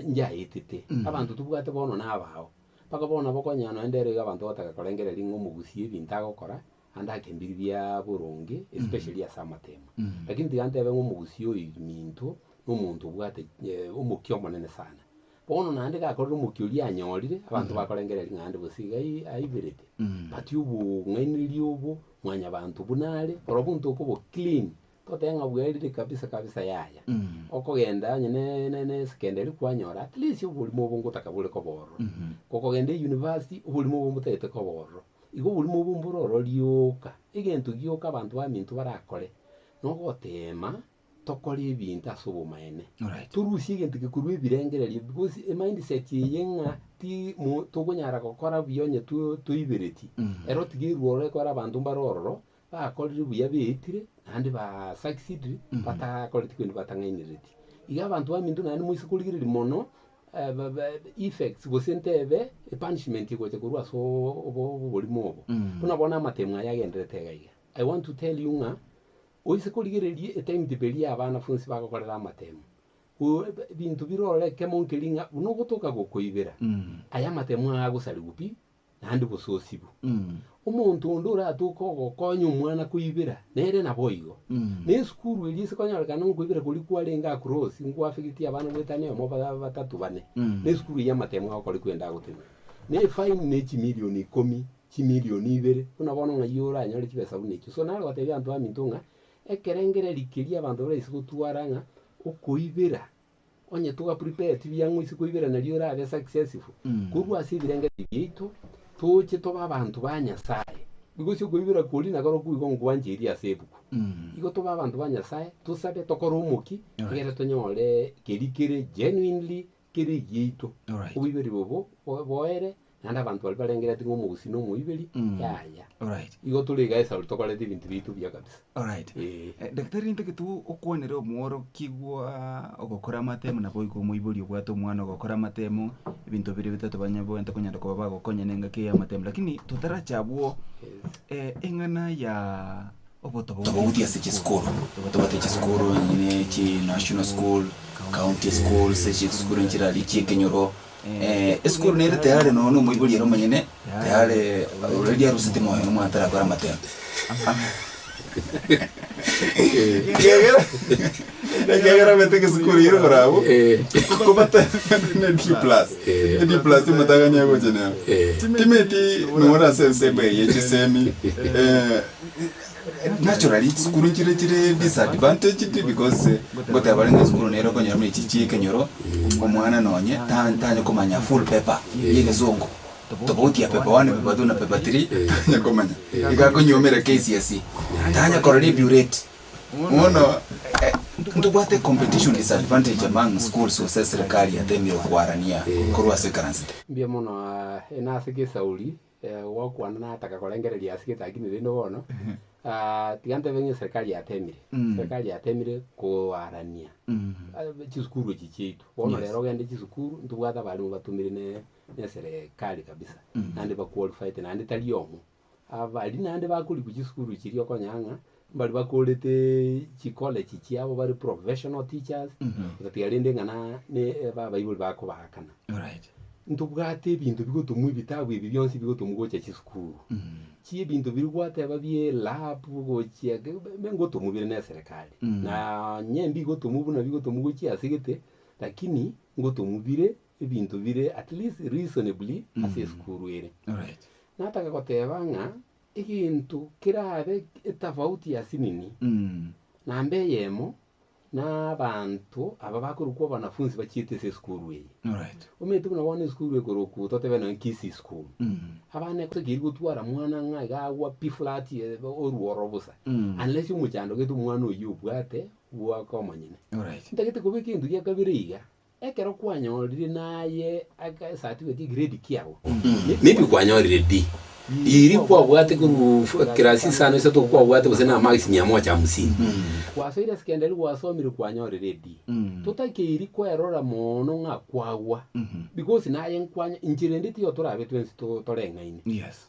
njaetete. Abanto tobwate bono nabao. Mpaka bono nabo okonyora nonye ndero iga abanto bagotaka korengereria ng'a omogusii ebinto agokora, ande ake mbiri bia boronge especially ase amatemo. Lakini tiga ntebe ng'a omogusii oyo minto, na omonto obwate omokia omonene sana. Bono naende gakorire omokia oria anyorire, abanto bakorengereria ng'a ande gose iga aiberete. But obong'ainereria obo, mwanyabanto buna are, orobo ntoka obo clean, totebe ng'a bwerire kabisa kabisa yaya. Okogenda onye ne ne ne secondary kwanyora at least oborimo obo ngotaka bore koba ororo. Gokogenda euniversity, oborimo obo mbotagete koba ororo. Igo oborimo obo mbore ororo rioka, egento gioka abanto baminto barakore, nogoteema tokore ebinto ase obomaene. Alright. Torusie egento eke korwa ebirengererio because emindset eye ng'a ti mo tokonyara gokora buya onye to toibereti. Ero tiga erwe ororo ekero abanto mbare ororo, bakorire buya beetire, naende ba succeedire, batakoreti kende batang'ainereti. Iga abanto baminto naende moise korigereria mono, ba- ba effects gose ntebe epunishment egocha korwa ase obo oborimo obo. Buna bono amatemo aya agenderete iga iga. I want to tell you ng'a. Oise korigereria etimetable eria y'abanafunsi bagokorera amatemo, ebinto bire ororo ekemo nkeri ng'a buna ogotoka gokoibera, aya amatemo aya agosarigwa pi, naende gose osibwe. Omonto onde oratoke ogokonya omwana koibera, nere naboigo. Na esukuru eria ase konyorekana ngokoibera koria kwarenge across, nkoaffecti abana goetania oyomo batato bane, na esukuru eyio amatemo agokora kwenda agotenena. Na efine ne chimilioni ikomi, chimilioni ibere, buna bono ng'ai oranyore chibesa buna echio. So nare gotebia abanto baminto ng'a, ekerengereri keria abanto baraise gotwara ng'a, okoibera, onye toga prepared buya ng'a oise koibera nario orabe successful, korwa ase ebirengererio biaito, toche tobe abanto ba Nyasaye, because okoibera koria nakorokwo igo nkwancheiri ase ebuku. Igo tobe abanto ba Nyasaye, tosabe tokore omokia, egere tonyore keria kere genuinely kere egiaito, Alright. oboiberi obo bo- boere, naende abanto baria barengereti ng'a omogusii na omoiberi, yaya. Alright. Igo tore iga esauri tokorete ebinto biaito buya kabisa. Alright. Eeh. Eh, Daktari ntagete okwanere omworokigwa ogokora amatemo naboigo omoibori obwate omwana ogokora amatemo, ebinto biria bitato banya bwente konyara koba bagokonyana engaki ya amatemo lakini totaracha abwo Yes. eh, eng'ana ya Tobauti ase chisukuru, tobate chisukuru nyine chi national school, county schools, chisukuru nchirari chi'ekenyoro, esukuru nere tayari nonya na omoibori ere omonyene, tayari already aruseti moyo na omwana tarakora amatemo. Ekiagera ekiagera abete egesukuru ere igoro abwo, kobata ne D plus, E D plus timotagania gocha nero. Timeti nore ase ensemo eye ye chisemi. Naturally chisukuru nchire chire disadvantaged because ngoteba bare ng'a esukuru nere okonyora buna echi chia ekenyoro, omwana nonye ta- tanya komanya full paper ya egesongo, tofauti ya paper one, paper two na paper three, tanya komanya. Iga akonyuomera KCSE, tanya korora ebureti. Bono ntobwate competition disadvantage among schools gose eserekari yatemire kwarania korwa ase ekaransete. Mbuya mono nase gesauri Gokwana nataka korengereria ase gete lakini rende bono tiga ntebe ng'a eserikari yatemire, eserikari yatemire koarania chisukuru echi chiaito. Bono rero ogende chisukuru ntobwate abalimu batumire ne ne eserekari kabisa, naende ba qualified naende tari omo. Abaria naende bakorikwa chisukuru chiria okonyora ng'a mbari bakorete chicollege chiabo bare professional teachers, gotatiga rende ng'a na ne abaibori bakobaakana. Ntobwate ebinto bigotomwa ebitabu ebi bionsi bigotomwa gocha chisukuru, chi ebinto biria gwateba bie elab gochia ngotomwa bire na eserekari, nonye mbigotomwa buna bigotomwa gochia ase gete, lakini ngotomwa bire ebinto bire at least reasonably ase esukuru ere. Nataka goteba ng'a egento kerabe etafauti ya asinini, namba eyemo. Na abanto aba bakorokwa abanafunsi bachiete ase esukuru eye. Omanyete buna bono esukuru ekorokwa totebe nonye Kisii School. Abana ekeri gotwara mwana ng'a iga agwa P flat oruoro bosa. Unless omochando gete omwana oyio obwate bwake omonyene. Ntagete kobeka egento gia kabere iga, Ekero kwanyorire naye esatifiketi egrade kiago. Maybe kwanyorire D. Riria kwabwate korwa class isano isato kwabwate gose na marks mia moja hamsini. Gwasoire secondary gwasomire kwanyorire D. Totakeiri kwerora mono ng'a kwagwa because naye nkwanya inchera ende tiyo torabe twensi toreng'aine.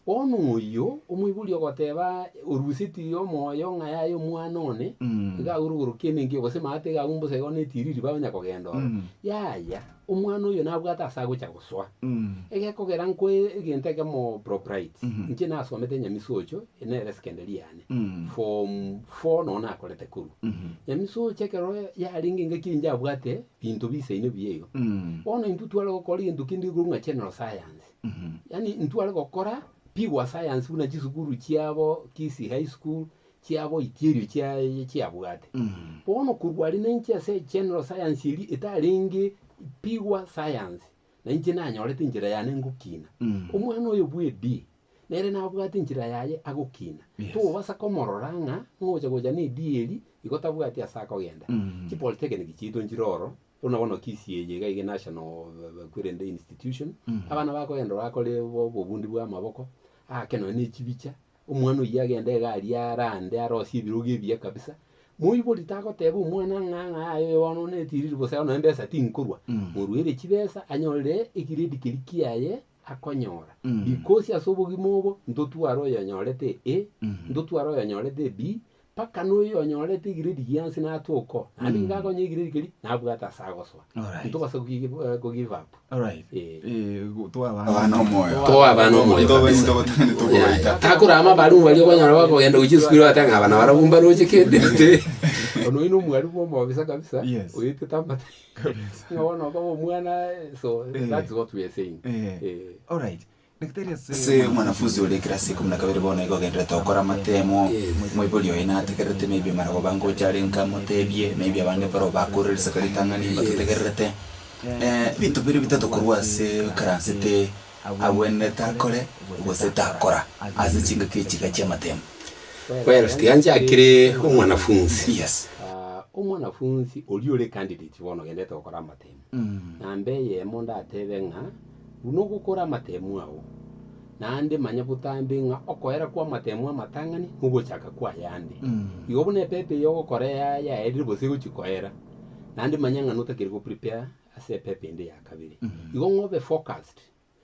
Bono oyio omoibori ogoteba oruseti omoyo ng'a yaya omwana one, iga agwo rogoro kiane engiya gose maate iga agwo mbosa igo netiriri baonya kogenda ororo. Yaya, omwana oyo nabwate ase agocha gosoa. Egekogera nkoe egento ekemo bro Bright, inche nasomete Nyamisocho nere secondary yane, form four noo nakorete korwa. Nyamisocho ekero yarenge engaki inche abwate binto bisaine buya igo. Bono intwe tware gokora egento kende igoro ng'a general science. Yaani ntware gokora pigwa science buna chisukuru chiabo Kisii High School, chiabo Itierio chia chiabwate. Bono korwa aria nainche ase general science eria etarenge pigwa science, nainche nanyorete enchera yane ngokina. Omwana oyo bwa E.D, nere nabwate enchera yaye agokina. Tobasa komorora ng'a ng'ocha gocha na E.D eria, igo tabwati ase akogenda. Chipolytechnic chiaito nchire ororo. Buna bono Kisii eye iga iga national kwerende institution, abana bakogenda bakore obobundi bwa amaboko, aake nonya ne chibicha, omwana oyio agende iga aria arande arosie ebirogo ebiya kabisa, moibori tagoteba omwana ng'a ng'a yaya oyo bono netiriri bosa nonya embesa tinkorwa, moruere chibesa anyorere egiredi keria kiaye akonyora. Because ase obogima obo ntotware oyonyorete A, ntotware oyonyorete B, mpaka na oyonyorete egrade giansi natoke oo, naende iga akonya egrade keria, nabwate ase agosoa. Alright. Ntobasa ko give up. Alright. Eh. Eh, toa abana. Abana omoyo. Toa abana omoyo Ntobe kabisa. ntobatang'ani tokobaita. Takorama abalimu baria okonyora bakogenda gochia esukuru bagoteeba ng'a aba nabarabwo mbaroche kende. Ono oyio na omwalimu omobisa kabisa, Yes. oetete amate. Ng'a bono okoba omwana so that's what we are saying. Eh. Alright. Daktari ase Ase omwanafunzi ore ekerasi ikomi na kabere bono igo ogenderete gokora amatemo, omoibori oye nategererete maybe amaragoba ngocha are nkamotebie, maybe abande barobwo bakorire risaka ritang'ani mbatotegererete. Ebinto bire bitato korwa ase okaransete agwenerete akore gose takora ase chingaki echi iga chi'amatemo. Well, tiga nchakire omwanafunzi. Yes. Omwanafunzi oria ore candidate bono ogenderete gokora amatemo, namba eyemo ndatebe ng'a buna ogokora amatemo ao, naende manya botambe ng'a okoera kwa amatemo amatang'ani nogochaka kwa ayande. Igo buna epepa eye ogokora yaerire gose egochia koera, naende manya ng'a notakeire go prepare ase epepa ende ya kabere. Igo ng'obe focused,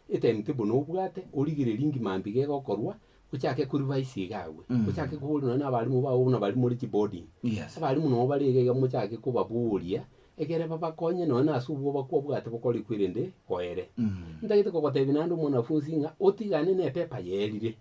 Etimetable nobwate, origererie ngima mbiga egokorwa, ochake ko revise iga agwo. Ochake koboria nonya na abalimu bao buna baria more chiboarding. Yes. Abalimu nabo bare iga iga mochake kobaboria, ekere babakonye nonya na ase obwoba kwabwate bokore kwerende boere. Ntagete kogotebia naende omwanafunsi ng'a otigane na epepa yerire.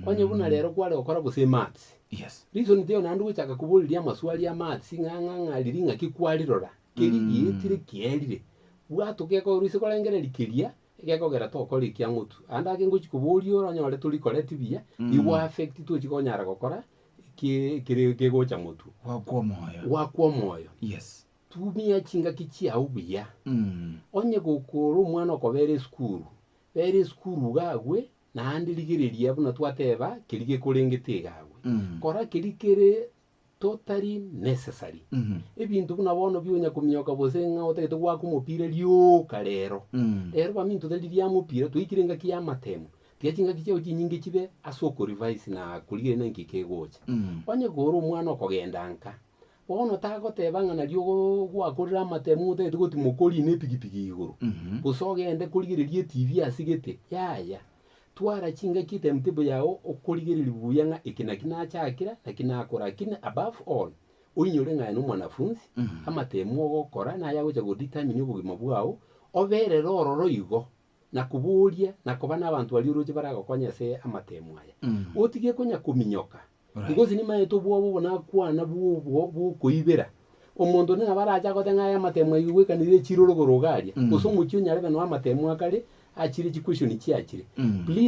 Onye buna rero kware gokora gose emaths, Yes. reason teiyo naende gochaka koboriria amaswali a maths ng'a ng'a ng'a riria ng'aki kwarirora, keria gietire kierire. Bwatoka ekorwa ase korengereria keria egekogera tokora ekiang'otu. Ande ake ngochi koboria ore onyore torikoreti buya, igo affect tochi konyara gokora. kie kere kegocha motwe. Gwakwa omoyo. Gwakwa omoyo. Yes. Tumia chingaki chiao buya. Mm. Onye gokora omwana okobera esukuru, bera esukuru iga agwe, naende rigereria buna twateba keria gekorengete iga agwe. Mm. Kora keria kere totally necessary. Mhm. Ebinto buna bono bionya kominyoka gose ng'a otagete goaka omopira rioka rero. Mm. Rero baminto tari ria mopira, twaikire engaki ya amatemo. Tiga chingaki chiao chinyinge chibe ase okorevise na korigereria naki kegocha. Mm. Onye kore omwana okogenda nka, bono tagoteba ng'a nario ogo gwakorire amatemo otagete gotimoka orine epikipiki igoro, Mhm. gose ogende korigereria etv ase gete, yaya. Twara chingaki etimetable yago okorigereria buya ng'a eke naki nachakera, naki nakora, lakini above all, oinyore ng'a aye na omwanafunzi, amatemo ogokora naye agocha godetermine obogima bwao, oberere ororo igo, na koboria, na koba na abanto baria oroche baragokonye ase amatemo aya. Otige konya kominyoka, because nimaete obwoba obo nakwana bwo obwo bwokoibera, omonto onde nabo arache agote ng'a aya amatemo aywo gwekanire echiro rogoro iga aria, gose omochie onyarebe noo amatemo akare, achire chiquestion chiachire. Please.